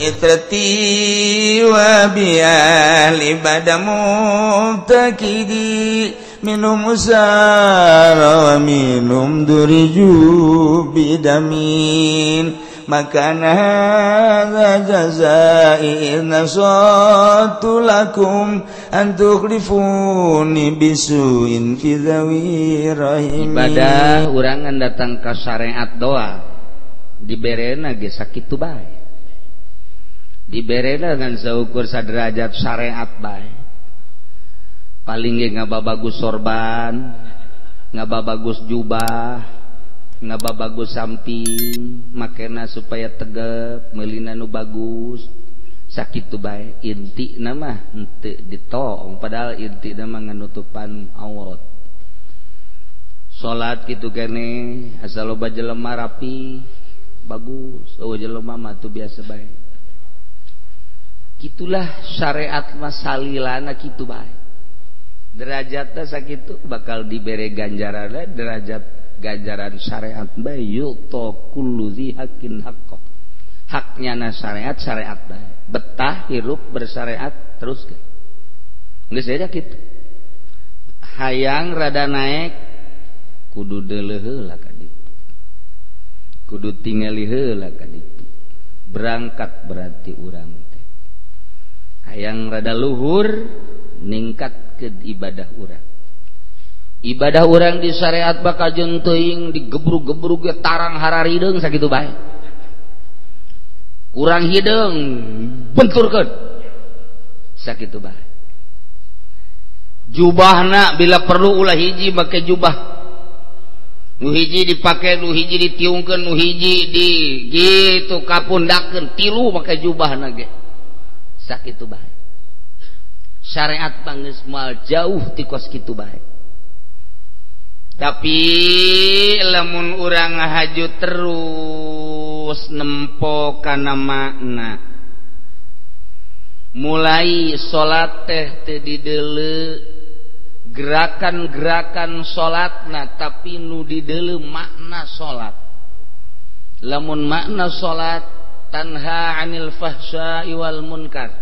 Itrati wa biali badamu takidi minum usara wa minum duriju bidamin makana hadza jazai nasatu lakum an tukhlifuni bisuin fi dhawi rahimi. Ibadah urangan datang ka syariat doa diberena ge sakitu bae, diberena ngan saukur saderajat syariat bae, paling ge ngababagus sorban, ngababagus jubah, ngababagus samping, makena supaya tegep, meulina nu bagus, sakitu bae. Intina mah henteu ditong, padahal intina mah nganutupan aurat. Salat kitu keneh asal loba jelema rapi bagus, eueuh jelema mah tuh biasa bae. Gitulah syariat mah salilana kitu bae. Derajatna sakitu bakal dibere ganjaranna, derajat ganjaran syariat bae yu'ta kullu dzi haqqin haqqah. Haknya na syariat, syariat bae. Betah hirup bersyariat terus ke. Geus aja kitu. Hayang rada naik kudu deuleuh heula ka ditu. Kudu tingali heula ka ditu. Berangkat berarti urang teh. Hayang rada luhur ningkat ke ibadah urang. Ibadah urang di syariat bakal jeung teuing digebrug-gebrug ge tarang hararideung sakitu bae. Kurang hideung benturkeun sakitu bae. Jubahna bila perlu ulah hiji make jubah. Nu hiji dipake, nu hiji ditiungkeun, nu hiji di gitu kapundakeun, tilu make jubahna ge. Sakitu bae. Syariat geus moal jauh ti kos kitu bae. Tapi lamun urang ngahaju terus nempo kana makna. Mulai salat teh teu dideuleu gerakan-gerakan salatna, tapi nu dideuleu makna salat. Lamun makna salat tanha anil fahsya'i wal munkar.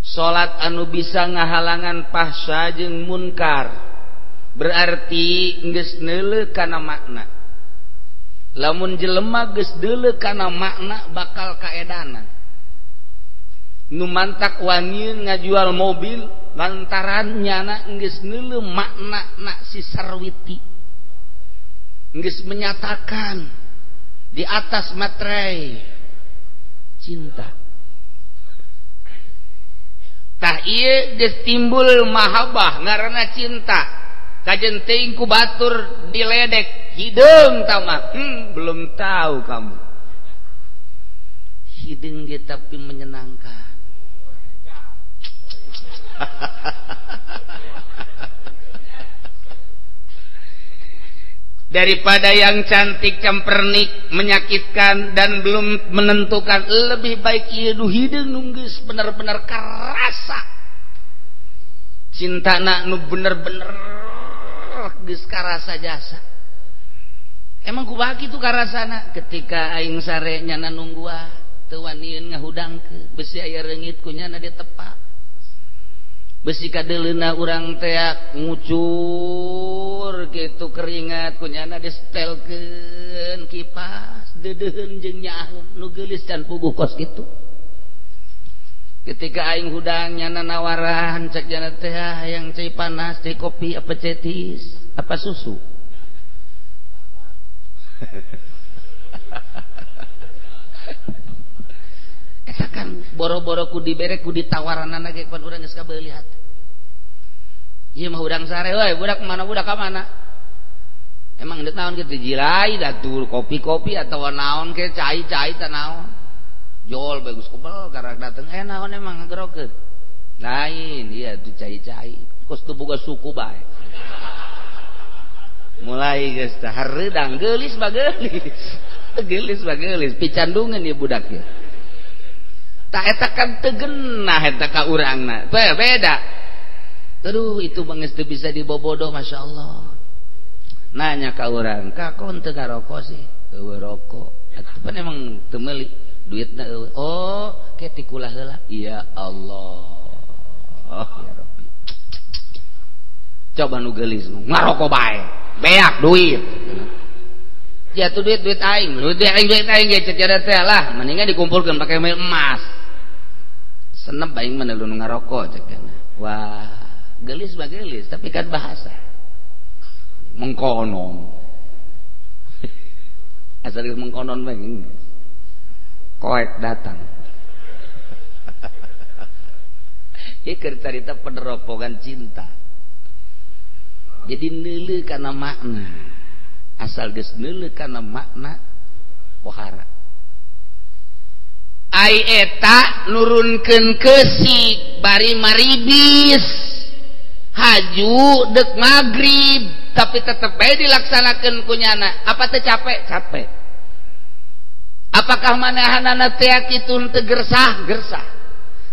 Salat anu bisa ngahalangan fahsya jeung munkar, berarti geus neuleuh kana makna. Lamun jelema geus deuleuh kana makna bakal kaedanan. Nu mantak waniun ngajual mobil lantaran nyana geus neuleuh makna na si sarwiti. Geus menyatakan di atas materai cinta. Tah ieu geus timbul mahabbah ngaranna cinta. Kajen teuing ku batur diledek hideung tah mah. Belum tahu kamu. Hideung ge tapi menyenangkan. Daripada yang cantik cempernik menyakitkan dan belum menentukan, lebih baik ieu nu hideung nu geus bener-bener karasa. Cintana nu bener-bener geus karasa jasa. Emang kumaha kitu karasana ketika aing sare nyana nungguan teu waniun ngahudangkeun, besi aya reungit ku nyana ditepak. Besi kadeuleuna urang teak ngucur kitu keringat ku nyana distelkeun kipas deudeuheun jeung nyaaheun nu geulis can puguh kos kitu. Ketika aing hudang nyana nawaran cek nyana teh hayang cai panas, cai kopi apa cetis apa susu. Eta kan boro-boro ku dibere ku ditawaranana ge pan urang geus kabeuli hate. Ieu mah hudang sare we, budak mana budak ka mana? Emang deut naon kitu jirai da kopi-kopi atawa naon ke cai-cai ta naon. Jol bagus kebel karak dateng naon emang ngagerokeun. Lain ieu tuh cai-cai kos teu boga suku bae. Mulai geus tah hareudang geulis mah geulis. Geulis mah geulis picandungan ieu budak ieu. Tak eta kan teu genah eta ka urangna. Beda. Aduh itu mah geus teu bisa dibobodoh masyaallah. Nanya ka urang, "Ka kon teu ngarokok sih?" Eueuh rokok. Atuh pan emang teu meuli. Duitna eueuh. Oh, ke tikulah heula. Ya Allah. Oh, ya Rabbi. Coba nu geulis ngaroko bae. Beak duit. Ya tuh duit duit aing, duit aing ge cek teh lah, mendingan dikumpulkeun pakai emas. Senep aing mah nu ngaroko cek. Wah, geulis mah geulis, tapi kan bahasa. Mengkonon. Asal geus mengkonon bae koek datang. Ieu keur carita peneropongan cinta. Jadi neuleuh kana makna. Asal geus neuleuh kana makna pohara. Ai eta nurunkeun keusik bari maribis. Haju dek magrib tapi tetep bae dilaksanakeun ku nyana. Apa teu capek? Capek. Apakah manahanana teh kitu teu gersah? Gersah.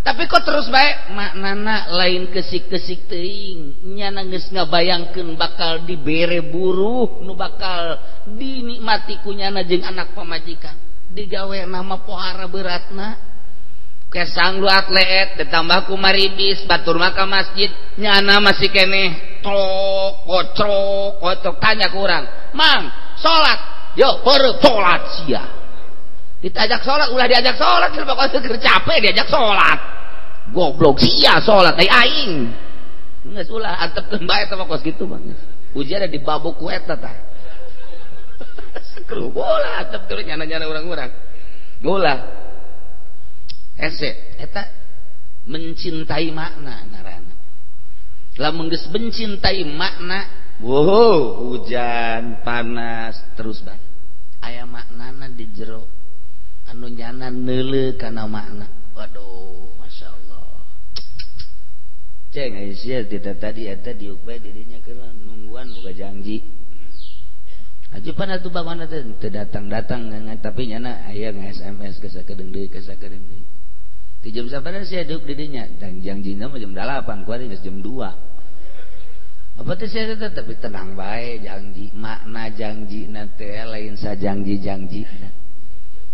Tapi kok terus bae maknana lain kesik-kesik teuing, nyana geus ngabayangkeun bakal dibere buruh nu bakal dinikmati ku nyana jeung anak pamajikan. Digawe nama pohara beratna. Kesang lu atlet ditambah ku maribis batur mah ka masjid nyana masih keneh tok kocrok kocok tanya ku urang, "Mang, salat." Yo, beureum salat sia. Diajak salat ulah diajak salat pokoknya keur capek diajak salat. Goblok sia salat ai aing. Geus ulah antepkeun bae teh kos kitu mah. Ujian ada dibabuk ku eta tah. Sekru bola antepkeun nyana-nyana urang-urang. Ulah. Hese eta mencintai makna ngaranna. Lamun geus mencintai makna, wow, hujan, panas terus bae. Aya maknana di jero. Anu nyana neuleuh kana makna. Waduh, masyaallah. Ceng aya sia tidak tadi eta diuk bae di dinya keur nungguan boga janji. Aja pan atuh bapana teh teu datang-datang tapi nyana aya nge-SMS geus sakedeung deui geus sakedeung deui. Di jam sabaraha sia diuk di dinya? Dan janjina mah jam 8, kuari geus jam 2. Apa teh sia teh tapi tenang bae janji, makna janjina teh lain sajanji-janjina.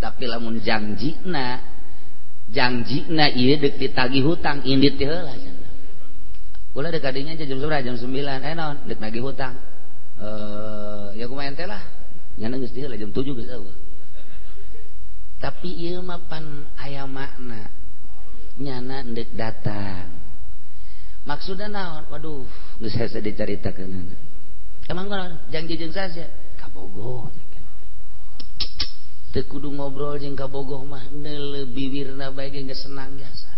Tapi lamun janjina, janjina ieu deuk ditagih hutang indit teh heula cenah. Ulah deuk ka dinya jam sabaraha? Jam 9. Eh naon? Deuk nagih hutang. Ya kumaha ente lah. Nyana geus diheula jam 7 geus eueuh. Tapi ieu mah pan aya makna. Nyana ndek datang. Maksudna naon? Waduh, geus hese dicaritakeun. Emang kunaon? Janji jeung saha? Kabogoh. Teu kudu ngobrol jeung kabogoh mah neuleuh biwirna bae ge geus senang jasa.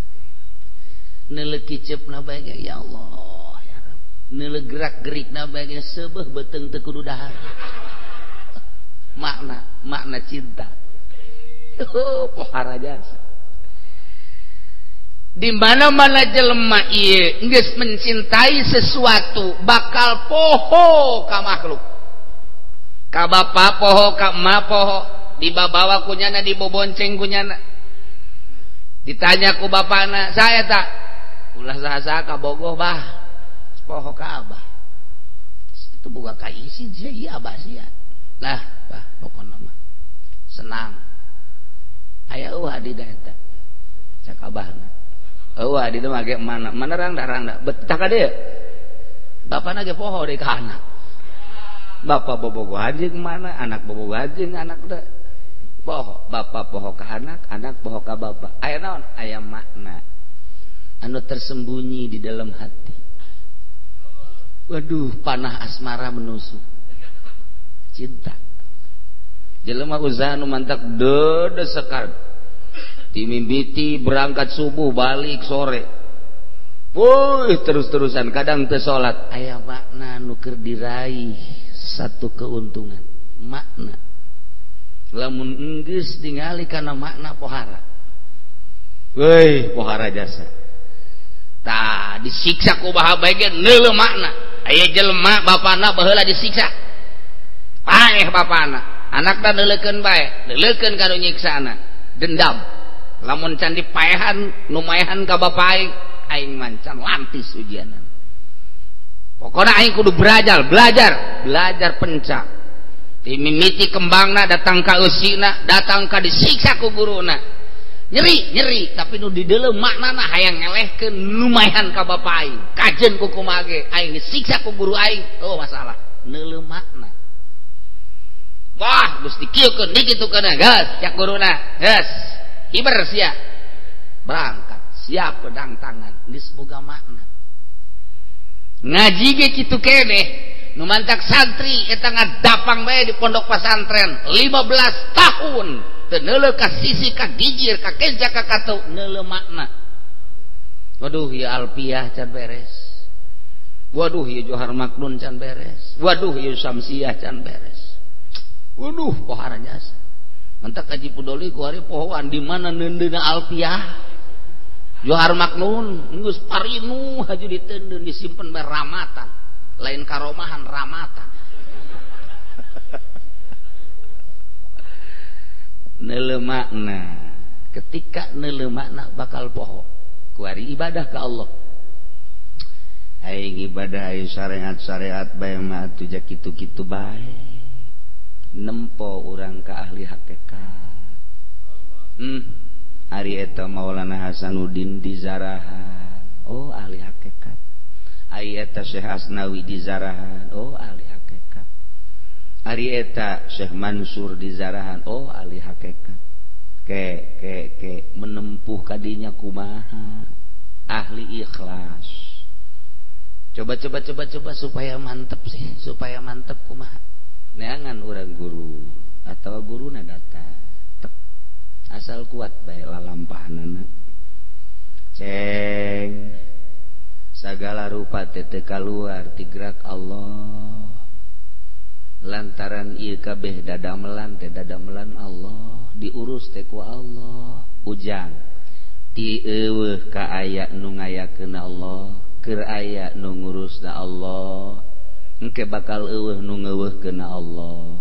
Neuleuh kiceupna bae ge ya Allah, ya Rabb. Neuleuh gerak-gerikna bae ge seubeuh beuteung teu kudu dahar. Makna, makna cinta. Oh, pohara jasa. Di mana-mana jelema ieu geus mencintai sesuatu bakal poho ka makhluk. Ka bapa poho, ka emak poho, dibabawa ku nyana, dibobonceng ku nyana. Ditanya ku bapana, "Saya tak ulah saha-saha kabogoh bah." Poho ka abah. Itu boga ka isi sia ieu abah sia. Lah, bah pokona mah senang. Aya eueuh di eta. Cak abahna. Eueuh di mah ge mana? Mana rangda-rangda. Betah ka dieu. Bapana ge poho deui ka anak. Bapa bobogohan jeung mana, anak bobogohan jeung anak teh. Poho, bapa poho ka anak, anak poho ka bapa. Aya naon? Aya makna anu tersembunyi di dalam hati. Waduh, panah asmara menusuk. Cinta. Jelema usaha nu mantak dedes sekar. Dimimiti berangkat subuh balik sore. Wuih, terus-terusan kadang teu salat. Aya makna nu keur diraih satu keuntungan. Makna. Lamun enggeus ningali kana makna pohara. Weuh, pohara jasa. Tah disiksa ku baha bae ge neuleuh makna. Aya jelema bapana baheula disiksa. Paeh bapana. Anakna neuleukeun bae, neuleukeun ka nu nyiksana. Dendam. Lamun can dipaehan nu maehan ka bapa aing, aing mancan lantis ujianan. Pokona aing kudu belajar, belajar, belajar pencak. Dimimiti kembangna datang ka eusina, datang ka disiksa ku guruna. Nyeri, nyeri, tapi nu dideuleu maknana hayang ngelehkeun lumayan ka bapa aing. Kajeun ku kumaha ge, aing disiksa ku guru aing. Oh masalah. Neuleu makna. Wah, geus dikieukeun, dikitukeun geus, cak guruna. Geus, hiber sia. Berangkat, siap pedang tangan, geus boga makna. Ngaji ge kitu keneh. Nu mantak santri eta ngadapang bae di pondok pesantren 15 tahun teu neuleuh ka sisi ka gijir ka kenca ka katu neuleuh makna. Waduh ieu alfiah can beres. Waduh ieu Johar Maknun can beres. Waduh ieu Samsiah can beres. Waduh pohara jasa. Mantak Haji Pudoli ku ari pohoan di mana neundeuna alfiah. Johar Maknun geus parinu haju diteundeun disimpen bae ramatan. Lain karomahan ramatan. Neuleuh makna. Ketika neuleuh makna bakal poho. Kuari ibadah ka Allah. Aing ibadah aing syariat-syariat bae mah atuh ja kitu-kitu bae. Nempo urang ka ahli hakikat. Ari eta Maulana Hasanuddin di Zarahan. Oh ahli hakikat. Ari eta Syekh Asnawi di Zarahan, oh ahli hakikat. Ari eta Syekh Mansur di Zarahan, oh ahli hakikat. Ke ke ke menempuh kadinya kumaha? Ahli ikhlas. Coba coba coba coba supaya mantep sih, supaya mantep kumaha? Neangan urang guru atau guruna datang. Tek. Asal kuat bae lalampahanana. Ceng sagala rupa teh teu kaluar ti gerak Allah lantaran ieu kabeh dadamelan teh dadamelan Allah diurus teh ku Allah ujang ti eueuh ka aya nu ngayakeun Allah keur aya nu ngurusna Allah engke bakal eueuh nu ngeuweuhkeun Allah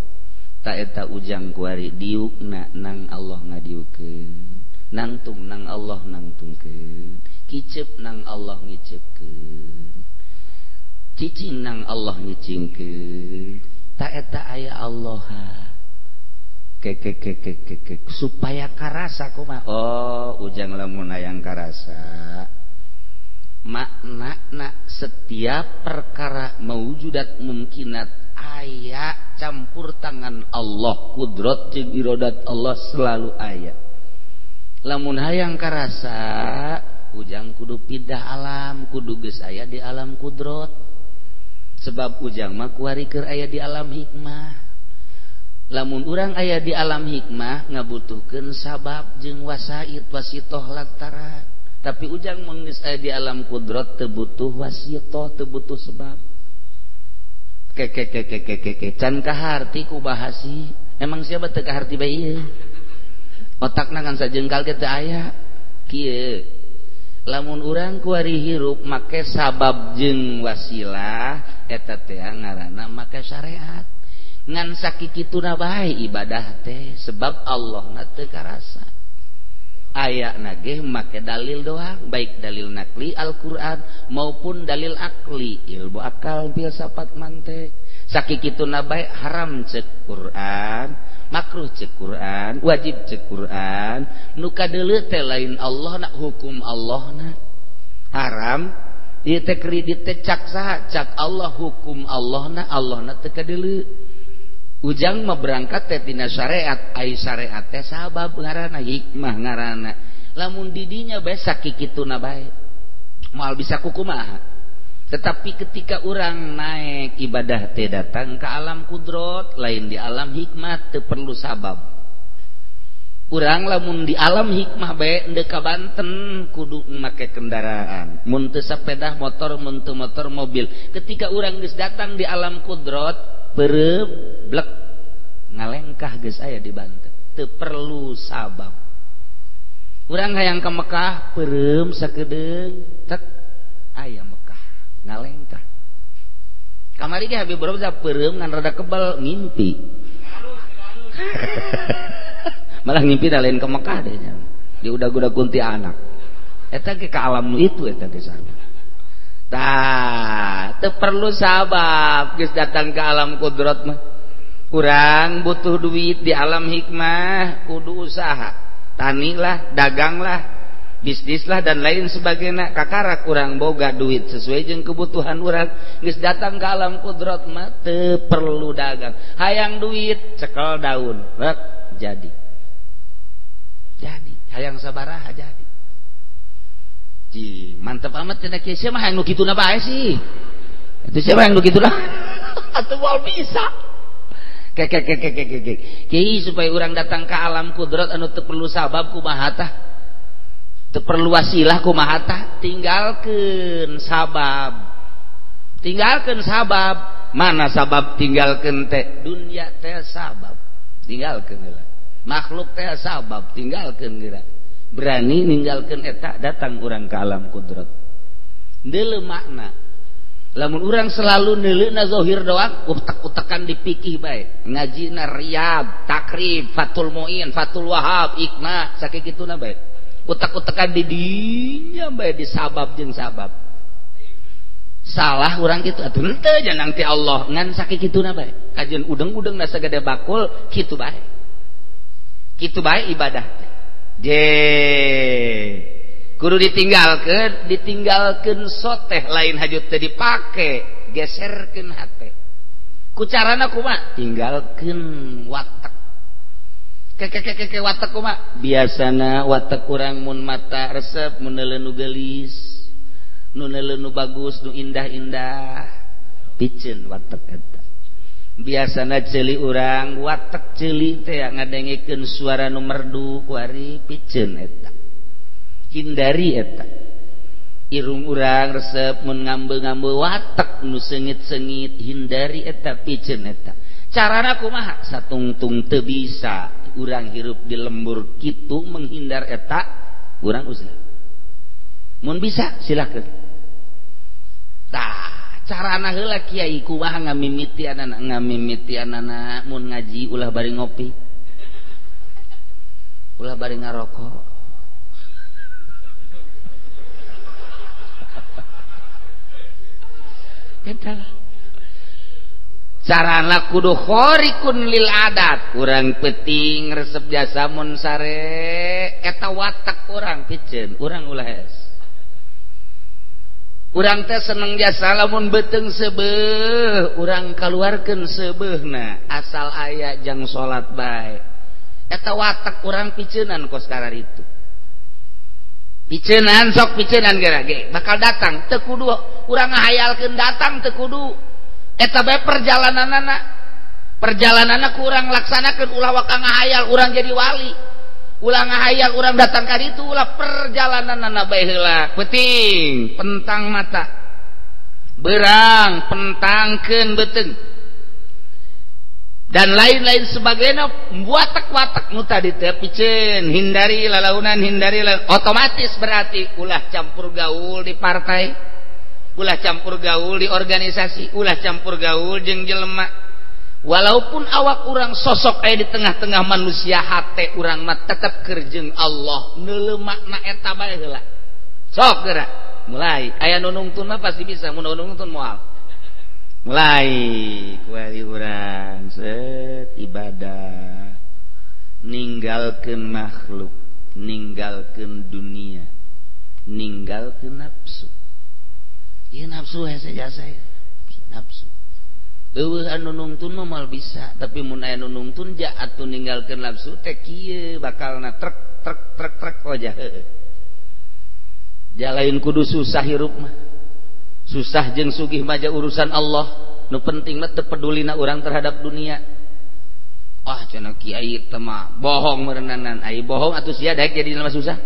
ta eta ujang kuari diukna nang Allah ngadiukeun nangtung nang Allah nangtungkeun kicep nang Allah ngicepkeun cicing nang Allah nyicingkeun ta eta aya Allah ke ke ke ke ke, ke. Supaya karasa kumaha oh ujang lamun hayang karasa maknana setiap perkara maujudat mumkinat aya campur tangan Allah kudrat jeung iradat Allah selalu aya lamun hayang karasa ujang kudu pindah alam kudu geus aya di alam kudrot sebab ujang mah kuari keur aya di alam hikmah lamun urang aya di alam hikmah ngabutuhkeun sabab jeung wasaid wasitoh lantaran tapi ujang mun geus aya di alam kudrot teu butuh wasitoh teu butuh sebab ke ke ke ke ke ke can kaharti ku bahasi emang siapa teu kaharti bae ieu otakna ngan sajengkal ge teu aya kieu lamun urang kuari hirup make sabab jeung wasilah eta teh ngaranna make syariat ngan sakikituna bae ibadah teh sebab Allahna teu karasa ayana ge make dalil doang baik dalil nakli Al-Qur'an maupun dalil akli ilmu akal filsafat mantek sakikituna bae haram cek Qur'an makruh cek Quran, wajib cek Quran, nu kadeuleu teh lain Allah na hukum Allah na haram, ieu teh kredit teh cak saha cak Allah hukum Allah na Allah na teu kadeuleu. Ujang mah berangkat teh tina syariat, ai syariat teh sabab ngaranna hikmah ngaranna. Lamun di dinya bae sakikituna bae. Moal bisa kukumaha. Tetapi ketika orang naik ibadah teh datang ke alam kudrot lain di alam hikmah teu perlu sabab. Urang lamun di alam hikmah bae endeu ka Banten kudu make kendaraan. Mun teu sepeda motor, mun teu motor mobil. Ketika urang geus datang di alam kudrot peureum blek ngalengkah geus aya di Banten. Teu perlu sabab. Urang hayang ka Mekah peureum sakedeung tek aya Mekah ngalengkah. Kamari ge Habib Roza peureum ngan rada kebal ngimpi. Malah ngimpi da lain ke Mekah deh nya. Di udag-udag kuntianak. Eta ge ka alam nu itu eta ge sarua. Tah, teu perlu sabab geus datang ke alam kudrat mah. Kurang butuh duit di alam hikmah kudu usaha. tani lah, dagang lah, bisnis lah dan lain sebagainya. Kakara kurang boga duit sesuai jeung kebutuhan urang, geus datang ke alam kudrat mah teu perlu dagang. Hayang duit cekel daun, rek jadi. Jadi, hayang sabaraha jadi. Ji, mantep amat cenah kieu sia mah hayang nu kituna bae sih. Itu siapa yang nu kituna? Atuh moal bisa. Keke. Kiai supaya urang datang ke alam kudrat anu teu perlu sabab kumaha tah? Teu perlu wasilah kumaha tah? Tinggalkeun sabab. Tinggalkeun sabab. Mana sabab tinggalkeun teh? Dunia teh sabab. Tinggalkeun heula. Makhluk teh sabab, tinggalkeun geura. Berani ninggalkeun eta datang urang ke alam kudrat. Deuleu makna. Lamun urang selalu neuleuna zahir doang, utek-utekan dipikih bae. Ngajina Riyad, Takrib, Fathul Muin, Fathul Wahab, Ikna, sakituna bae. Utek-utekan di dinya bae di sabab jeung sabab. Salah urang kitu atuh henteu janang ti Allah ngan sakituna bae. Kajeun udeng-udeng sagede bakul kitu bae. Kitu bae ibadah teh. Je kudu ditinggalkeun, ditinggalkeun soteh lain hajut teh dipake, geserkeun hate. Ku carana kumaha? Tinggalkeun watek. Keke watek kumaha? Biasana watek urang mun mata resep mun neuleuh nu geulis, nu neuleuh nu bagus, nu indah-indah, piceun watek eta. Biasana ceuli urang watek ceuli teh ngadengekeun suara nu merdu kuari piceun eta. Hindari eta. Irung urang resep mun ngambe-ngambe watek nu seungit-seungit, hindari eta piceun eta. Carana kumaha? Satungtung teu bisa urang hirup di lembur kitu menghindar eta, urang uzlah. Mun bisa silakeun. Tah, carana heula kiai kumaha ngamimitianana, ngamimitianana mun ngaji ulah bari ngopi. Ulah bari ngarokok. Carana kudu khorikun lil adat. Urang penting resep jasa mun sare eta watak urang piceun, urang ulah hees. Urang teh seneng jasa lamun beuteung seubeuh, urang kaluarkeun seubeuhna asal aya jang salat bae. Eta watak urang piceunan kos kararitu. Piceunan sok piceunan geura ge bakal datang teu kudu urang ngahayalkeun datang teu kudu. Eta bae perjalananana. Perjalananana ku urang laksanakeun ulah waka ngahayal urang jadi wali. Ulah ngahayal urang datang ka ditu ulah perjalananana bae heula. Penting pentang mata. Berang pentangkeun beuteung. Dan lain-lain sebagainya watak-watak nu tadi teh piceun, hindari lalaunan, hindari otomatis berarti ulah campur gaul di partai, ulah campur gaul di organisasi, ulah campur gaul jeung jelema. Walaupun awak urang sosok aya di tengah-tengah manusia, hate urang mah tetep keur jeung Allah, neuleuh makna eta bae heula. Sok geura, mulai aya nu nungtun mah pasti bisa, mun nu nungtun moal. Mulai kuari urang set ibadah, ninggalkeun makhluk, ninggalkeun dunia, ninggalkeun nafsu. Ieu nafsu hese jasa nafsu. Eueuh anu nungtun mah moal bisa, tapi mun aya nu nungtun ja atuh ninggalkeun nafsu teh kieu bakalna trek trek trek trek wajah heueuh. Ja lain kudu susah hirup mah. Susah jeung sugih mah urusan Allah, nu penting mah teu pedulina urang terhadap dunia. Wah cenah kiai teh mah bohong meureunanan, ai bohong atuh sia daek jadi jelema susah.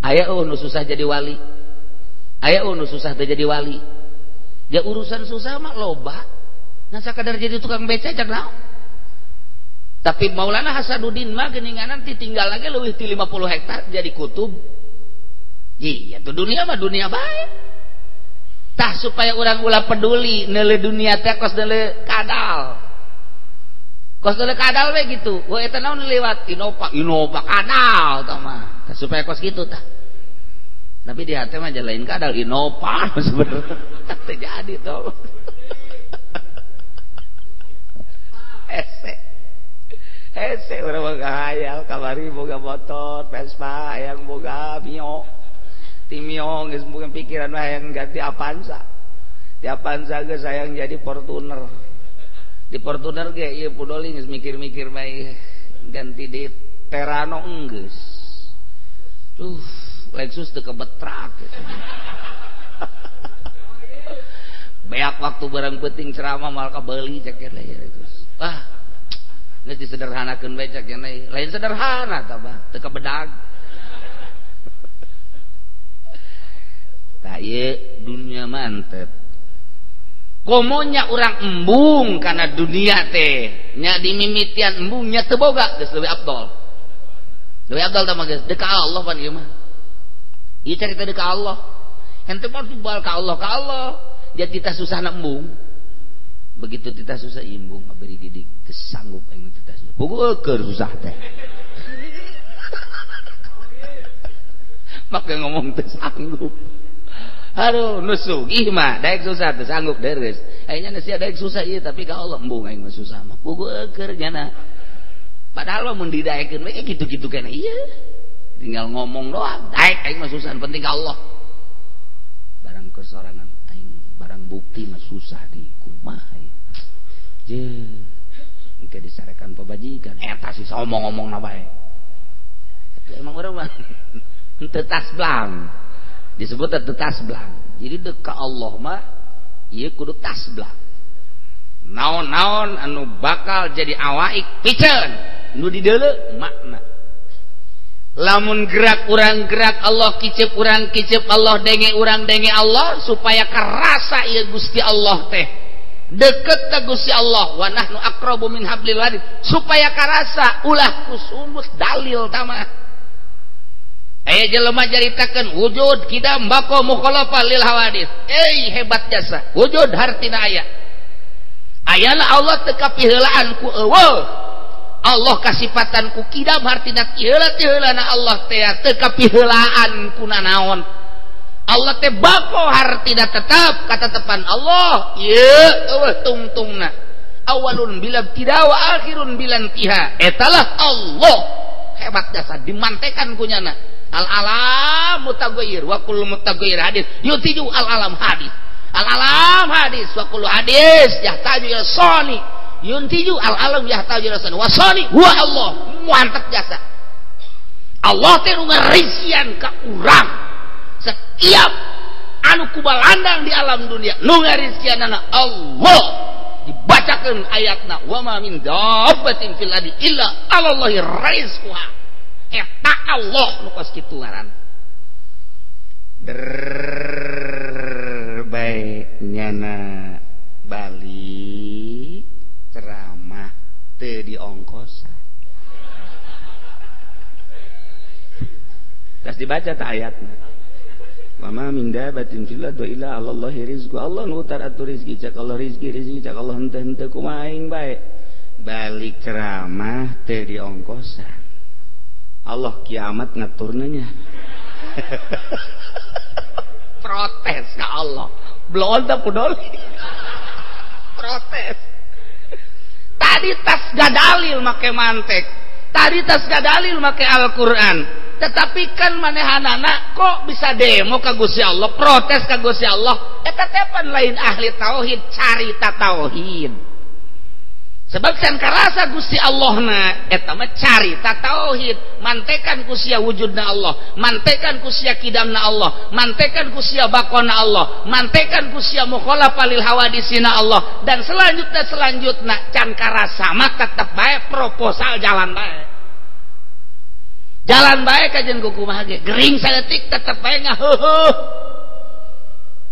Aya eueuh nu susah jadi wali. Aya eueuh nu susah teu jadi wali. Ja urusan susah mah loba. Ngan sakadar jadi tukang beca cak naon. Tapi Maulana Hasanuddin mah geuninganan ti tinggal lagi leuwih ti 50 hektar jadi kutub. Iya tuh dunia mah dunia bae. Tah supaya urang ulah peduli neuleuh dunia teh kos neuleuh kadal. Kos neuleuh kadal we gitu. Wah eta naon lewat Innova, Innova kadal tah mah. Tah supaya kos kitu tah. Tapi di hati mah lain kadal Innova sebenarnya. Teu jadi tuh. Hese. Hese urang mah hayal kamari boga motor Vespa hayang boga Mio. Ti Mio geus boga pikiran hayang ganti Avanza. Di Avanza geus hayang jadi Fortuner. Di Fortuner ge ieu pudoli geus mikir-mikir bae ganti di Terano enggeus. Tuh, Lexus teu kebetrak gitu. Beak waktu barang penting ceramah mal kabeli cek nya terus. Wah, geus disederhanakeun bae cek nya lain sederhana tah bah, teu kabedag. Tah ieu dunia mantep. Komonya urang embung kana dunia teh, nya dimimitian embungnya teu boga geus leuwih abdol. Leuwih abdol tah mah geus deuk ka Allah pan ieu mah. Ieu carita deuk ka Allah. Henteu mah dibal ka Allah ka Allah. Jadi tita susah nembung. Begitu tita susah imbung beri didik teu sanggup aing tita susah. Puguh susah teh. Make ngomong teu sanggup. Aduh nu sugih mah daek susah teu sanggup deres. Ayeuna sia daek susah ieu tapi ka Allah embung aing mah susah mah. Puguh keur nyana. Padahal mun didaekeun we kitu-kitu keneh ieu. Tinggal ngomong doang, daek aing mah susah penting ka Allah. Barang kesorangan barang bukti mah susah di kumaha ye engke disarekan pabajikan eta sih omong-omongna bae emang urang mah henteu tasblang disebut teu tasblang jadi deuk ka Allah mah ieu kudu tasblang naon-naon anu bakal jadi awaik piceun nu dideuleu makna lamun gerak urang gerak Allah kicep urang kicep Allah denge urang denge Allah supaya kerasa ieu Gusti Allah teh deket ka Gusti Allah wa nahnu aqrabu min hablil warid supaya karasa ulah kusumut dalil tamah aya jelema caritakeun wujud kidam baqo mukhalafa lil hawadits euy hebat jasa wujud hartina aya ayana Allah teu kapiheulaan ku eueuh Allah kasipatan ku kidam hartina tiheula-tiheulana Allah teh teu kapiheulaan ku nanaon Allah teh bako hartina tetap katetepan Allah ieu eueuh tungtungna awalun bila ibtida wa akhirun bila intiha etalah Allah hebat jasa dimantekan ku nyana al alam mutaghayyir wa kullu mutaghayyir hadis yutiju al alam hadis al alam hadis wa kullu hadis yahtaju ila sani yuntiju al alam yahtaju ila sani wa sani huwa Allah mantap jasa Allah teh nu ngarisian ka urang setiap anu kubalandang di alam dunia nu ngarisianana Allah dibacakeun ayatna wa ma min dabbatin fil ardi illa 'alallahi rizquha eta Allah nu kos kitu ngaran bae nyana balik ceramah teu diongkosan tas dibaca ta ayatna wa ma min dabatin fil ardi illa 'alallahi rizqu Allah nu taratur rizki cak Allah rizki rizki cak Allah henteu-henteu kumaha aing bae balik ceramah teu diongkosan Allah kiamat ngaturna nya protes ka Allah belum teh pudoli protes tadi tas gak dalil make mantek tadi tas gak dalil make Al-Quran tetapi kan manehanana kok bisa demo ka Gusti Allah protes ka Gusti Allah eta teh pan lain ahli tauhid carita tauhid sebab can karasa Gusti Allahna eta mah carita tauhid mantekan ku sia wujudna Allah mantekan ku sia kidamna Allah mantekan ku sia bakona Allah mantekan ku sia mukhalafa lil hawadisina Allah dan selanjutnya can karasa mah tetep bae proposal jalan bae kajen ku kumaha ge gering saeutik tetep bae ngaheuheuh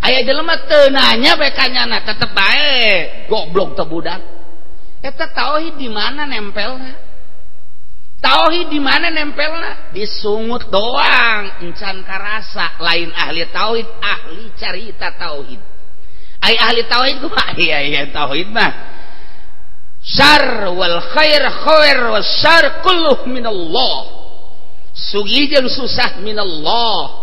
aya jelema teu nanya bae ka nyana tetep bae goblok teh budak eta tauhid di mana nempelna? Tauhid di mana nempelna? Disungut doang, encan karasa lain ahli tauhid, ahli carita tauhid. Ai ahli tauhid kumaha? Iya iya tauhid mah syar wal khair khair wasyar kulluh minallah. Sugih jeung susah minallah.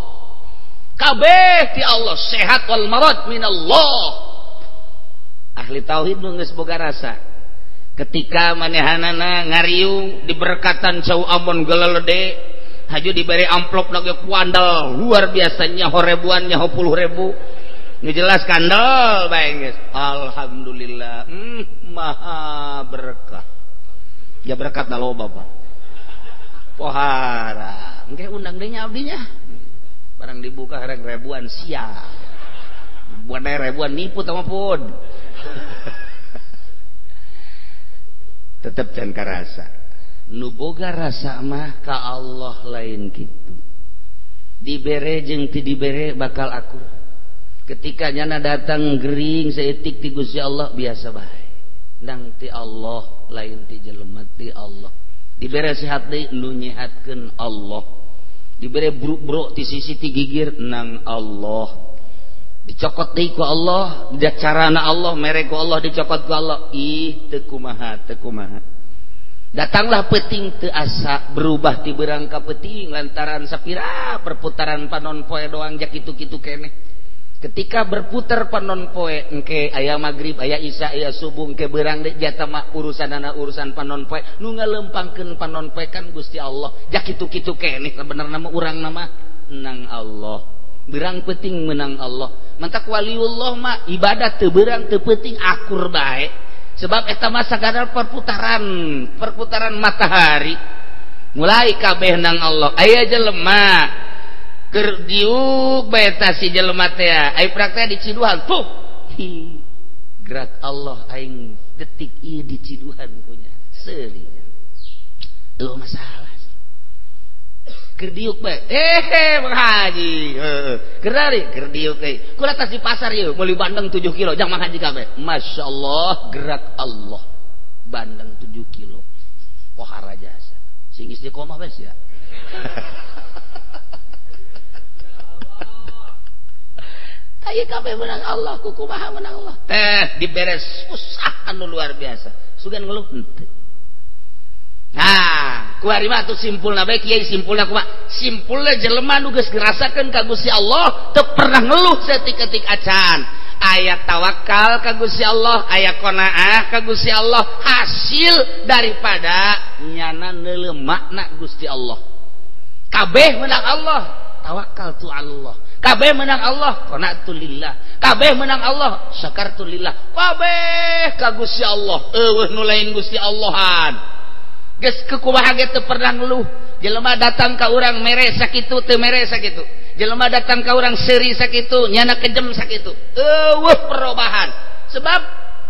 Kabeh ti Allah, sehat wal marad minallah. Ahli tauhid nu geus boga rasa. Ketika manehanana ngariung diberkatan cau ambon gelelede haju diberi amplop lagi kuandal luar biasanya ribuan nyaho puluh ribu ngejelas kandel bae geus. Alhamdulillah, maha berkah. Ya berkat na loba Pak. Pohara engke undang deui nya abdinya. Barang dibuka hereng ribuan sia. Buat ribuan nipu tama pun. Tetep can karasa. Nu boga rasa mah ka Allah lain kitu. Dibere jeung teu dibere bakal akur. Ketika nyana datang gering saeutik ti Gusti Allah biasa bae. Nang ti Allah lain ti jelema ti Allah. Dibere sehat deui nu nyehatkeun Allah. Dibere bruk-bruk ti sisi ti gigir nang Allah. Dicokot deui ku Allah, carana Allah mere ku Allah dicokot ku Allah. Ih teu kumaha teu kumaha. Datanglah peuting teu asa berubah ti beurang ka peuting lantaran sapira perputaran panon poe doang jak kitu-kitu keneh. Ketika berputar panon poe engke aya magrib aya isya aya subuh engke beurang deui jata mah urusanana urusan panon poe nu ngalempangkeun panon poe kan Gusti Allah. Jak kitu-kitu keneh sabenerna mah urang mah nang Allah. Berang peuting menang Allah. Mantak waliullah mah ibadah teu berang teu peuting akur bae. Sebab eta mah sagadar perputaran matahari. Mulai kabeh nang Allah. Aya jelema keur diuk bae ta si jelema teh. Ai prak teh diciduhan. Puh. Hi. Gerak Allah aing detik ieu diciduhan kunya. Seuri. Eueuh masalah. Keur diuk bae. Bang Haji. Heeh. Keur dari keur diuk euy. Kula tas di pasar ieu meuli bandeng 7 kilo jang Mang Haji kabeh. Masyaallah gerak Allah. Bandeng 7 kilo. Pohara jasa. Sing istiqomah bae sia. Aya kabeh menang Allah, kukumaha menang Allah. Teh diberes susah anu luar biasa. Sugan ngeluh henteu. Nah, kuari mah atuh simpulna bae kiai simpulna kumaha? Simpulna jelema nu geus ngerasakeun ka Gusti Allah teu pernah ngeluh saeutik-eutik acan. Aya tawakal ka Gusti Allah, aya qanaah ka Gusti Allah, hasil daripada nyana neuleuh makna Gusti Allah. Kabeh menang Allah, tawakal tu Allah. Kabeh menang Allah, qanaatu lillah. Kabeh menang Allah, syakartu lillah. Kabeh ka Gusti Allah, eueuh nu lain Gusti Allahan. Geus kumaha ge teu pernah ngeluh. Jelema datang ka urang mere sakitu teu mere sakitu. Jelema datang ka urang seuri sakitu, nyana kejem sakitu. Eueuh perubahan. Sebab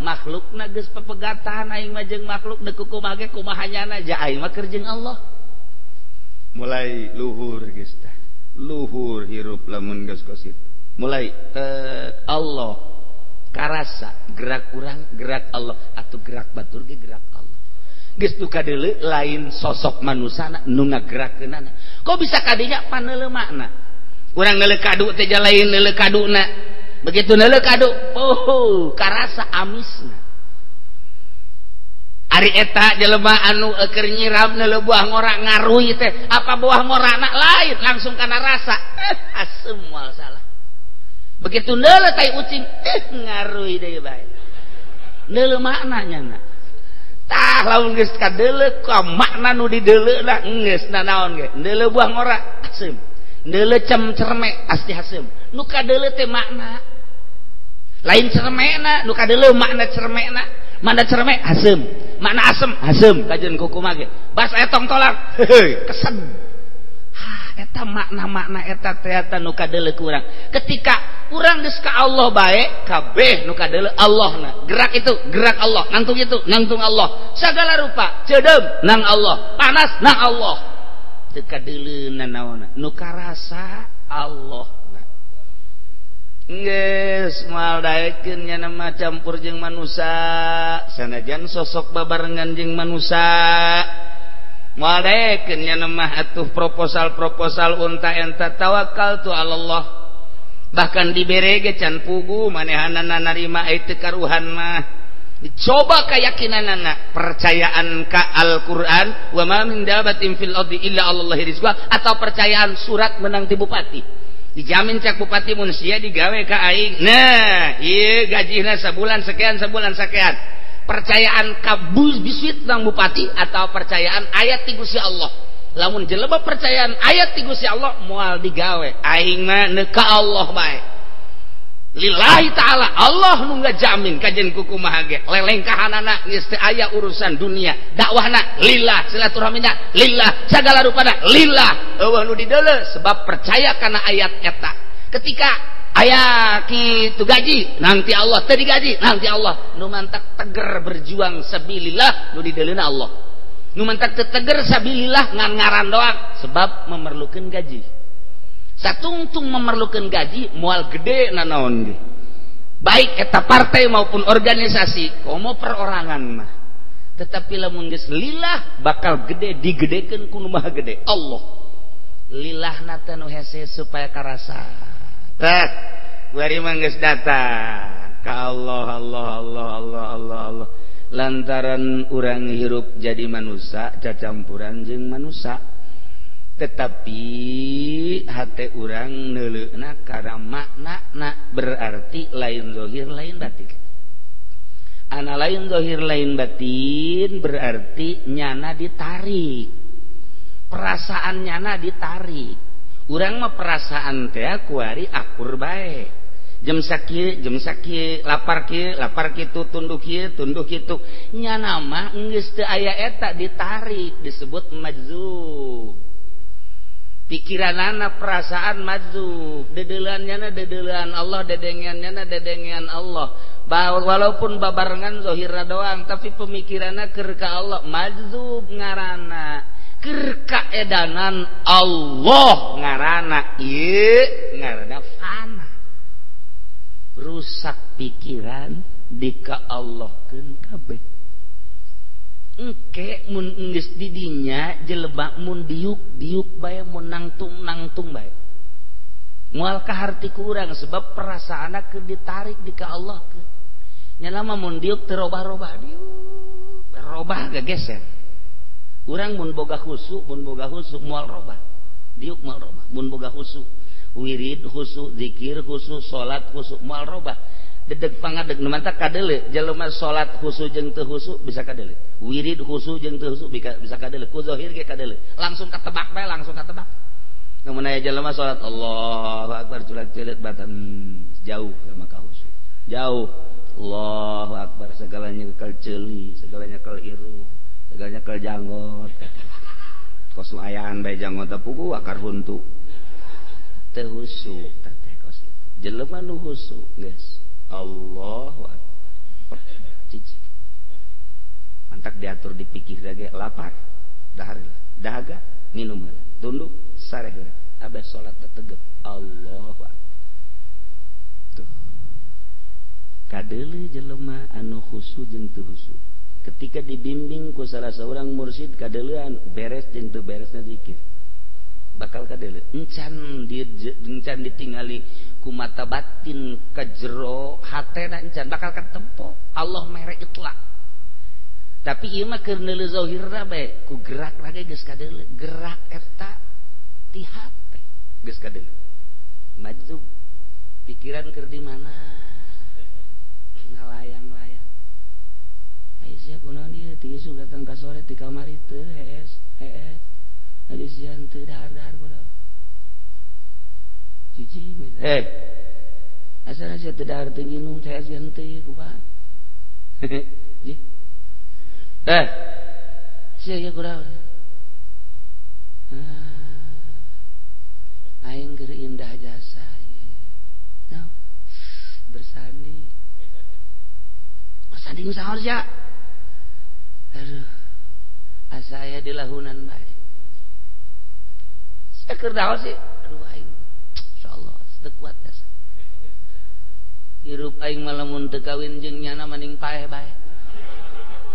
makhlukna geus pepegatan aing mah jeung makhluk deuk kumaha ge kumaha nyana ja aing mah keur jeung Allah. Mulai luhur geus tah. Luhur hirup lamun geus kos kitu. Mulai Allah karasa gerak urang gerak Allah atuh gerak batur ge gerak Allah. Geus nu kadeuleu lain sosok manusana nu ngagerakeunana. Kok bisa kadinya paneuleuh makna? Urang neuleuh kadu teh lain neuleuh kaduna. Begitu neuleuh kadu, oh karasa amisna. Ari eta jelema anu keur nyiram neuleuh buah ngora ngaruy teh, apa buah ngorana lain langsung kana rasa. Asem moal salah. Begitu neuleuh tai ucing, ngaruy deui bae. Neuleuh maknanya na. Tah lamun geus kadeuleuh ka makna nu dideuleuna geus nanaon ge. Neuleuh buah ngora asem. Neuleuh cerme asti asem. Nu kadeuleuh teh makna. Lain cermena nu kadeuleuh makna cermena. Makna cerme asem. Makna asem asem kajeun kukumaha ge. Bas aya tong tolak. Heuy, kesen. Ha eta makna-makna eta teh eta nu kadeuleuh ku urang. Ketika urang geus ka Allah bae, kabeh nu kadeuleuh Allahna. Gerak itu gerak Allah, nangtung itu nangtung Allah. Sagala rupa ceudeum nang Allah, panas nang Allah. Teu kadeuleuh nanaonna, nu karasa Allah. Geus moal daekeun nya mah campur jeung manusa, sanajan sosok babarengan jeung manusa. Moal daekeun nya mah atuh proposal-proposal unta enta tawakal tu Allah. Bahkan dibere ge can pugu manehanana narima ai teu karuhan mah. Dicoba keyakinanana, percayaan ka Al-Qur'an wa ma min dabatin fil ardi illa Allahi rizquha atau percayaan surat menang ti bupati. Dijamin cak bupati mun sia digawe ka aing. Nah, ieu gajihna sabulan sekian sebulan sekian. Percayaan ka bisuit nang bupati atau percayaan ayat ti Gusti Allah. Lamun jelema percayaan ayat ti Gusti Allah moal digawe. Aing mah neuk ka Allah bae. Lillahi ta'ala Allah nu ngajamin kajen kukumaha ge lelengkahanana geus teu aya urusan dunia, dakwahna lillah, silaturahmina lillah, sagala rupana lillah, eueuh nu dideuleu sebab percaya kana ayat eta. Ketika aya kitu gaji nanti Allah, teu digaji nanti Allah, nu mantak teger berjuang sabilillah nu dideuleuna Allah. Nu mantak teu teger sabilillah ngan ngaran doang sebab memerlukan gaji. Satungtung memerlukan gaji moal gede nanaon ge. Baik eta partai maupun organisasi komo perorangan mah. Tetapi lamun geus lillah bakal gede digedekeun ku nu maha gede Allah. Lillahna teh nu hese supaya karasa. Tah, kuari mah geus datang ka Allah Allah Allah Allah Allah Allah. Lantaran urang hirup jadi manusia cacampuran jeung manusia. Tetapi hate urang neuleuna kana maknana berarti lain zahir lain batin. Ana lain zahir lain batin berarti nyana ditarik. Perasaan nyana ditarik. Urang mah perasaan teh kuari akur bae. Jam sakieu, jam sakieu, lapar kieu, lapar kitu, tunduk kieu, tunduk kitu. Nyana mah geus teu aya eta ditarik disebut majzub. Pikiranana perasaan majzub, dedeuleannyana dedeulean Allah, dedengeannyana dedengean Allah. Walaupun babarengan zahirna doang, tapi pemikiranna keur ka Allah majzub ngaranna. Keur kaedanan Allah ngaranna, ieu ngaranna fana. Rusak pikiran dika Allahkeun kabeh. Engke mun geus di dinya jelema mun diuk-diuk bae mun nangtung-nangtung bae. Moal kaharti ku urang sebab perasaanna keur ditarik di ka Allah keun. Nya mah mun diuk teu robah-robah diuk, robah gegeser. Urang mun boga khusu, moal robah. Diuk moal robah, mun boga khusu, wirid khusu, zikir khusu, salat khusu moal robah. Dedeg pangadeg nu mantak kadeuleu jelema salat khusu jeung teu khusu bisa kadeuleu, wirid khusu jeung teu khusu bisa kadeuleu, ku zahir ge kadeuleu, langsung katebak bae, langsung katebak. Mun aya jelema salat Allahu akbar culat-culit batan jauh sama ka khusu. Jauh Allahu akbar segalanya kekal ceuli, segalanya kekal iru, segalanya kekal janggot. Kos ayaan bae janggot teh puguh akar huntu. Teu khusu teh kos itu. Jelema nu khusu geus Allahu akbar. Cici. Mantak diatur dipikir lagi lapar, dahar heula, dahaga, minum heula, tunduk, sareh heula. Abeh salat tegep. Allahu akbar. Tuh. Kadeuleu jelema anu khusu jeung teu khusu. Ketika dibimbing ku salah seorang mursyid kadeuleuan beres jeung teu beresna zikir. Bakal kadeuleu. Encan ditingali ku mata batin ka jero hatena encan bakal katempo. Allah mere itlak. Tapi ieu mah keur neuleuh zahirna bae ku gerak lagi geus kadeuleu. Gerak eta ti hate geus kadeuleu. Majzub pikiran keur di mana? Ngalayang-layang. Ai sia kunaon ieu ti isuk datang ka sore ti kamari teu hees hees. Adi sian teu dahar-dahar kunaon. Cici, hei, asal sia teu dahar teu nginum teh sian teu kumaha. Ji. Eh. Sia ieu kunaon? Aing keur indah jasa ieu. Naon? Bersanding. Bersanding saha sia? Aduh. Asa aya di lahunan bae. Sia keur daos sih. Aduh aing insyaallah teu kuat asa. Hirup aing mah lamun teu kawin jeung nyana mending paeh bae.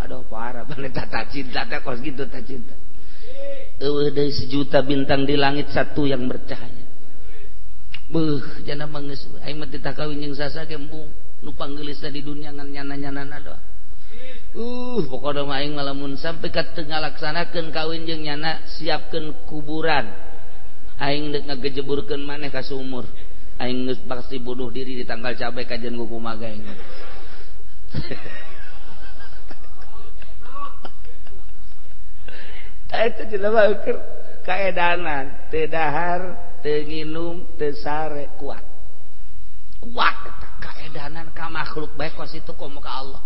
Aduh parah banget tata cinta teh kos kitu tata cinta. Eueuh deui sejuta bintang di langit satu yang bercahaya. Beuh jana mah geus aing mah teu kawin jeung sasa ge embung nu panggeulisna di dunia ngan nyana-nyanana doang. Pokona mah aing mah lamun sampai ka teu ngalaksanakeun kawin jeung nyana siapkeun kuburan. Aing deuk ngagejeburkeun maneh ka sumur. Aing geus pasti bunuh diri di tangkal cabe kajen kumaha aing. Eta jelema keur kaedanan, teu dahar, teu nginum, teu sare, kuat. Kuat eta kaedanan ka makhluk bae kos itu komo ka Allah.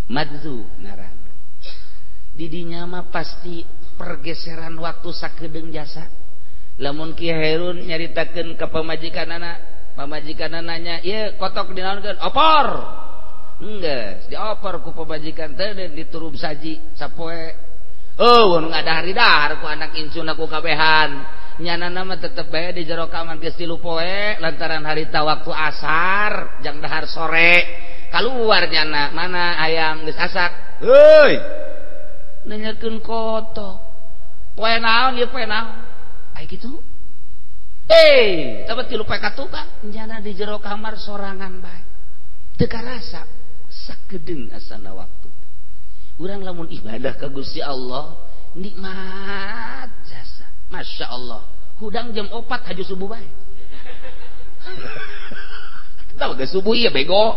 Madzu ngaranna. Di dinya mah pasti pergeseran waktu sakedeung jasa. Lamun Ki Herun nyaritakeun ka pamajikanana, pamajikanana nanya, "Ieu kotok dinaonkeun?" "Opor." Enggeus, diopor ku pamajikan teh diturub saji sapoe. Oh, nu ngadahar-dahar ku anak incuna ku kabehan. Nyanana mah tetep bae di jero kamar geus 3 poe lantaran harita waktu asar jang dahar sore. Kaluar nyana, mana ayam geus asak. Heuy. Nanyakeun kotok. Poe naon ieu poe naon? Ai kitu. Eh, tapi 3 poe ka tukang nyana di jero kamar sorangan bae. Teu karasa sakedeung asana waktu. Urang lamun ibadah ka Gusti Allah nikmat jasa. Masya Allah. Hudang jam 4 haju subuh bae. Tahu geus subuh ieu bego.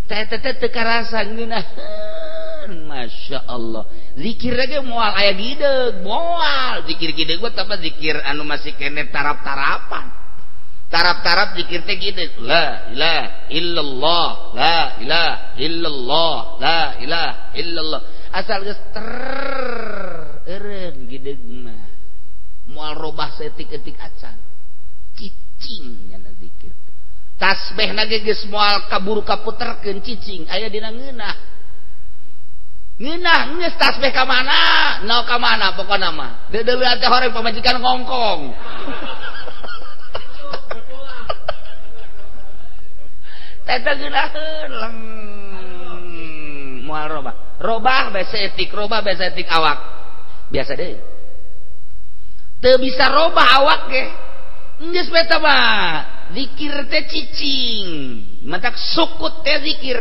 Teh teh teu karasa ngeunaheun. Masya Allah. Zikir ge moal aya gideug, moal zikir gideug mah tapi zikir anu masih kene tarap-tarapan. Tarap-tarap zikir teh gitu. La ilaha illallah, la ilaha illallah, la ilaha illallah. Asal geus ter eureun gideug mah. Moal robah saeutik-eutik acan. Cicing nya zikir. Tasbihna ge geus moal kaburu kaputerkeun cicing aya dina ngeunah. Ngeunah geus tasbih ka mana? Nao ka mana pokona mah. Deudeuleun teh horeng pamajikan ngongkong. Teta geunaheun leng moal robah. Robah bae saeutik, robah bae saeutik awak. Biasa deui. Teu bisa robah awak ge. Geus bae tah mah. Zikir teh cicing. Matak sukut teh zikir.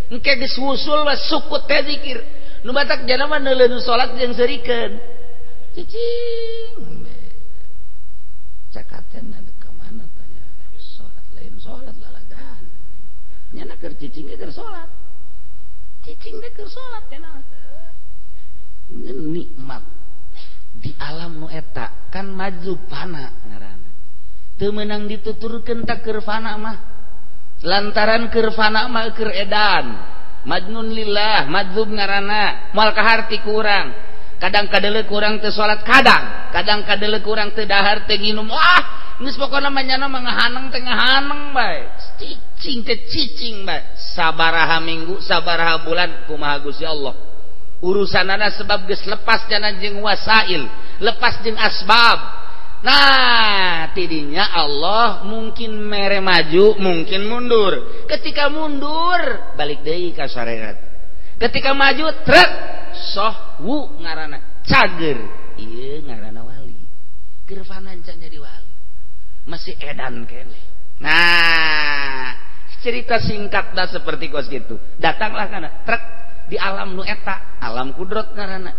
Engke geus wusul mah sukut teh zikir. Nu batak jana mah neuleun salat jeung seurikeun. Cicing. Cakaten ka mana tanya. Salat lain salat lalagan. Nyana keur cicing ge keur salat. Cicing ge keur salat cenah. Nikmat di alam nu eta kan maju fana ngaranna. Teu meunang dituturkeun ta keur fana mah. Lantaran keur fana mah keur edan. Majnun lillah, madzub ngaranna, moal kaharti ku urang. Kadang kadeuleu kurang teu salat kadang, kadang kadeuleu kurang teu dahar teu nginum. Wah, geus pokona mah nyana mah ngahaneng teh ngahaneng bae. Cicing teh cicing bae. Sabaraha minggu, sabaraha bulan kumaha Gusti Allah. Urusanana sebab geus lepas jana jeung wasail, lepas jeung asbab. Nah, tidinya Allah mungkin mere maju, mungkin mundur. Ketika mundur, balik deui ka syariat. Ketika maju, trek sohwu ngaranna cager. Ieu ngaranna wali. Keur fanan can jadi wali. Masih edan keneh. Nah, cerita singkat dah seperti kos gitu. Datanglah kana trek di alam nu eta, alam kudrot ngaranna.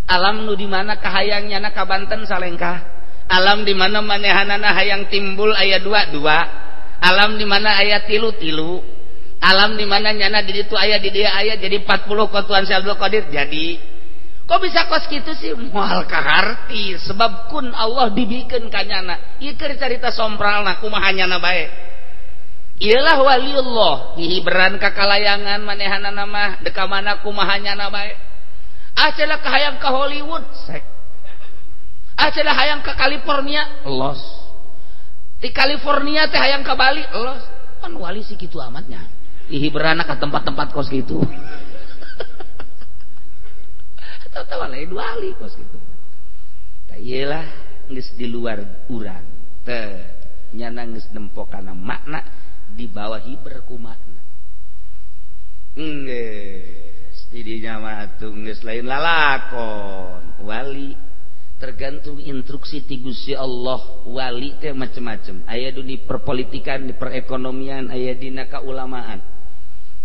Alam nu di mana kahayangnya na ka Banten salengkah. Alam di mana manehanana hayang timbul aya 2 2. Alam di mana aya 3 3. Alam di mana nyana di ditu aya di dia aya jadi 40 kotuan Syekh Abdul Qadir jadi. Kok bisa kos kitu sih? Moal kaharti sebab kun Allah dibikeun ka nyana. Ieu keur carita sompralna kumaha nyana bae. Iyalah waliullah dihiberan ka kalayangan manehanana mah deka mana kumaha nyana bae. Ah cenah kahayang ka Hollywood sek. Ah cenah hayang ka California los. Di California teh hayang ka Bali los. Kan wali sih kitu amatnya. Dihiberan ka tempat-tempat kos kitu. Tahu-tahu lain wali kos kitu. Tah iyalah geus di luar urang. Teh nyana geus nempo kana makna di bawah hiber ku makna. Geus didinya mah atuh geus lain lalakon. Wali tergantung instruksi ti Gusti Allah. Wali teh macem-macem. Aya di perpolitikan, di perekonomian, aya dina kaulamaan.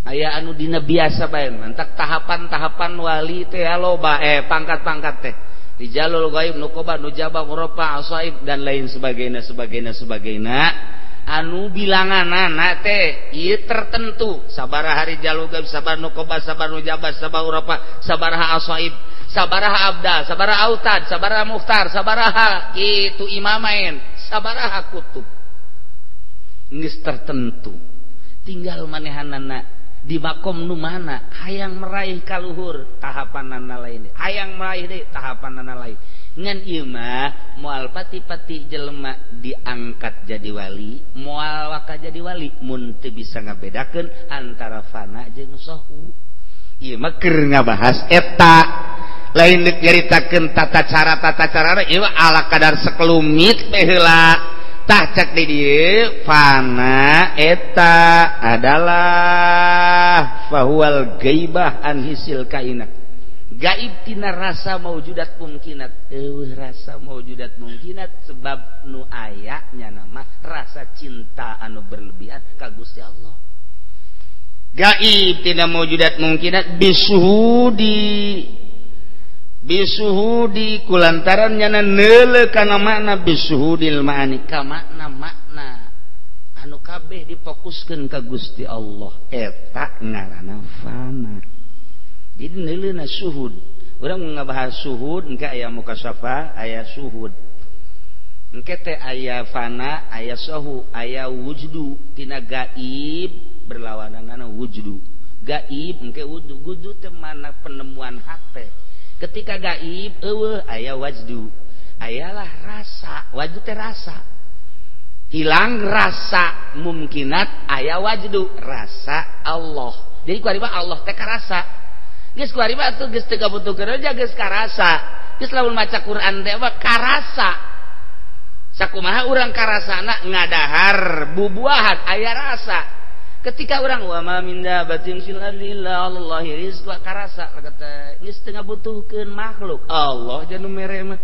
Aya anu dina biasa bae. Mantak tahapan-tahapan wali teh loba pangkat-pangkat teh. Rijalul ghaib, nuqaba, nujaba, murafa, asaib dan lain sebagainya sebagainya sebagainya. Anu bilanganana teh ieu tertentu sabaraha rijal gaib, sabaraha nuqaba, sabaraha nujaba, sabaraha urafa, sabaraha asaib, sabaraha abdal, sabaraha autad, sabaraha mukhtar, sabaraha kitu imamain, sabaraha kutub. Geus tertentu. Tinggal manehanana di makom nu mana hayang meraih kaluhur tahapanana lain, hayang meraih deui tahapanana lain. Ngan ieu mah moal pati-pati jelema diangkat jadi wali, moal waka jadi wali mun teu bisa ngabedakeun antara fana jeung sohu. Ieu mah keur ngabahas eta, lain deuk nyaritakeun tata cara ieu mah ala kadar sekelumit teh heula. Tah cek di dieu fana eta adalah fahuwal gaibah an hisil kainat. Gaib tina rasa maujudat mungkinat, eueuh rasa maujudat mungkinat sebab nu aya nya nama rasa cinta anu berlebihan ka Gusti Allah. Gaib tina maujudat mungkinat bisuhudi, bisuhudi kulantaran nyana neuleuh kana makna bisuhudil ma'ani, ka makna makna anu kabeh difokuskeun ka Gusti Allah, eta ngaranna fana. Jadi neuleuna suhud. Urang ngabahas suhud engke aya mukasafa, aya suhud. Engke teh aya fana, aya sohu, aya wujdu. Tina gaib berlawananana wujdu. Gaib engke wujdu, wujdu teh mana penemuan hate. Ketika gaib eueuh aya wajdu. Ayalah rasa, wajdu teh rasa. Hilang rasa mungkinat aya wajdu, rasa Allah. Jadi ku ari mah Allah teh karasa. Geus ku ari mah atuh geus teu kabutuhkeun aja geus karasa. Geus lamun maca Quran teh mah karasa. Sakumaha urang karasana ngadahar bubuahan aya rasa. Ketika urang wa ma min dabatin fil ardi illa 'alallahi rizqa karasa kata geus teu ngabutuhkeun makhluk. Allah janu mere mah.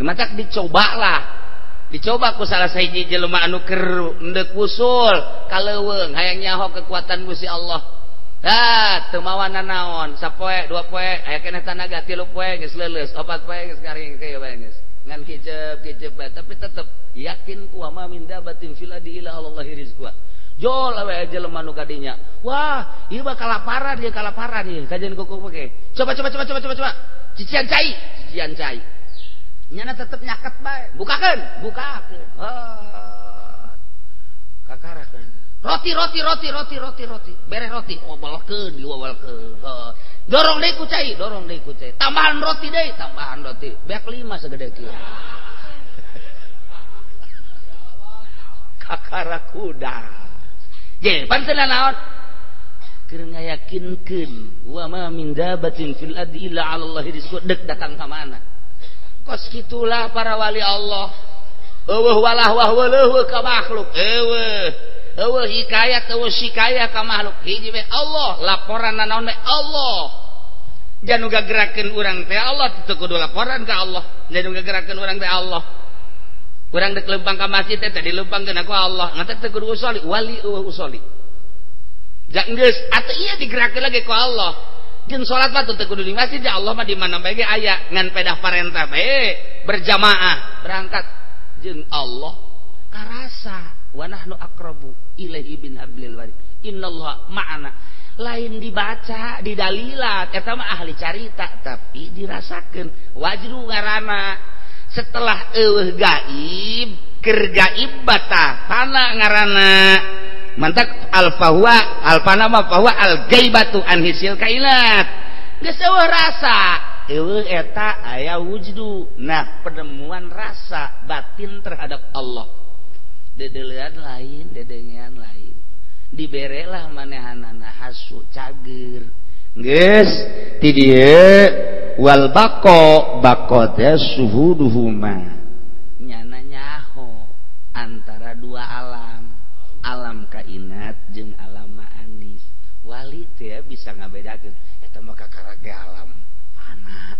Matak dicobalah. Dicoba ku salah sahiji jelema anu keur endek usul ka leuweung hayang nyaho kekuatan Gusti Allah. Ah, teu mawana naon, sapoe, dua poe, aya keneh tanaga, tilu poe geus leuleus, opat poe geus garing kieu bae geus. Ngan kicep-kicep bae, tapi tetep yakin ku ma min dabatin fil ardi illa 'alallahi rizqa. Jol we jelema nu kadinya. Wah, ieu mah kalaparan, ieu kalaparan ieu, kajian kuku make. Coba coba coba coba coba coba. Cician cai, cician cai. Nyana tetep nyaket bae. Bukakeun, bukakeun. Oh. Kakarakeun. Roti roti roti roti roti roti, bere roti, obalkeun, diobalkeun. Dorong deui ku cai, dorong deui ku cai. Tambahan roti deui, tambahan roti. Beak 5 segede kieu. Kakara kuda. Je, pan teu naon? Keur ngayakinkeun wa ma min dabatin fil ardi illa 'ala Allahi rizqu, deuk datang ka mana? Kos kitulah para wali Allah. Eueuh walah wah weuleuh ka makhluk. Eueuh eueuh hikayat eueuh sikaya ka makhluk. Hiji we Allah, laporan naon we Allah. Janu gagerakeun urang teh Allah, teu kudu laporan ka Allah. Janu gagerakeun urang teh Allah. Urang deuk leumpang ka masjid teh dileumpangkeun ku Allah. Ngan teu kudu usoli, wali eueuh usoli. Ja geus atuh ieu digerakeun lagi ku Allah. Jeung salat mah teu kudu di masjid, ya Allah mah di mana bae ge aya, ngan pedah parentah bae berjamaah berangkat jeung Allah karasa. Wa nahnu aqrabu ilaihi bin hablil warid. Innallaha ma'ana. Lain dibaca, didalilat, eta mah ahli carita, tapi dirasakeun. Wajru ngaranna. Setelah eueuh gaib, keur gaib batah fana ngaranna. Mantak al fahuwa, al fana ma fahuwa al gaibatu an hisil kainat. Geus eueuh rasa, eueuh eta aya wujdu. Nah, penemuan rasa batin terhadap Allah. Dedelean lain, dedengean lain. Diberelah manehanana hasu cager. Geus ti dieu wal baqo, baqo teh suhuduhuma. Nyana nyaho antara dua alam, alam kainat jeung alam ma'ani. Wali teh bisa ngabedakeun eta mah kakara ge alam fana.